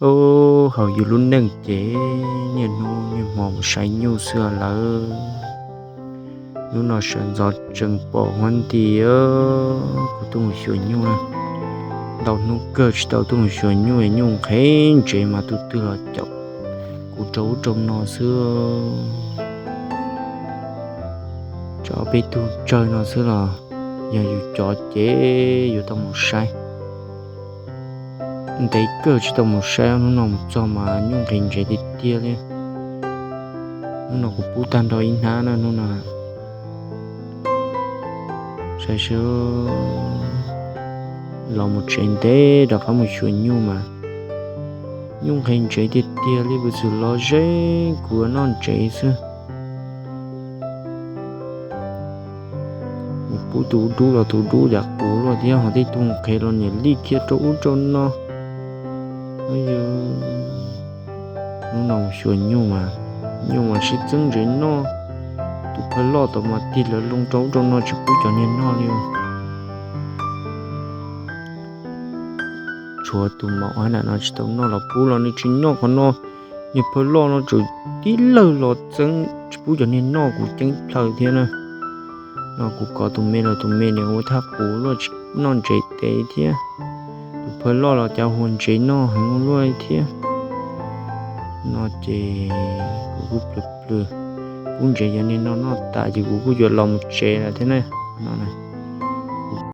Ub, hauv yus lub neej ces niaj hnub niaj hmo mus saib nyuj xwb lawm. Hnub no sawv ntxov tseem pom huab nti, kuv tuaj mus xyuas nyuj na. Ntau hnub kawg tsis tau tuaj mus xyuas nyuj, nyuj nqhis ntsev mas tus twg los caum kuv rau ub rau no xwb. Tsam peb tug tsawg no xwb los yog yus cov ces yuav tau mus saib. Ntev kawg tsis tau mus saib, hnub no mus txog mas nyuj nqhis ntsev tiag tiag li. Hnub no kuv pub tag nrho ib hnab na hnub no. Saib seb, los mus tsev ntev rov qab mus xyuas nyuj mas nyuj nqhis ntsev tiag tiag li, puv txwm los ze kuv noj ntsev xwb. Mus pub tus dub los tus dub yam quv luaj thiab, ho tej tug nqhis los niam lij kiag rau ub rau no. Hnub no mus xyuas nyuj mas, nyuj mas sib txeeb ntsev noj. Tus phawj loj tau mas tig lawv loo rau ub rau no tsis pub cov niag noj li. Tshuav tus maum hab nam no tsis tau noj los pub los nws tsis noj qhov no. Niag phawj loj no tseem tib lawg los txeeb tsis pub cov niag noj, kuv ceeb plhaws thiab na. No kuv kov tus me los tus me niam ua thaj quv luaj tsis noj ntsev tes thiab. Tus phawj loj los cas huas ntsev noj heev ua luaj thiab. No ces kuv kuj plhws plhws pub ntsev cov niag no noj tas ces kuv kuj yuav los mus tsev lawm thiab na. No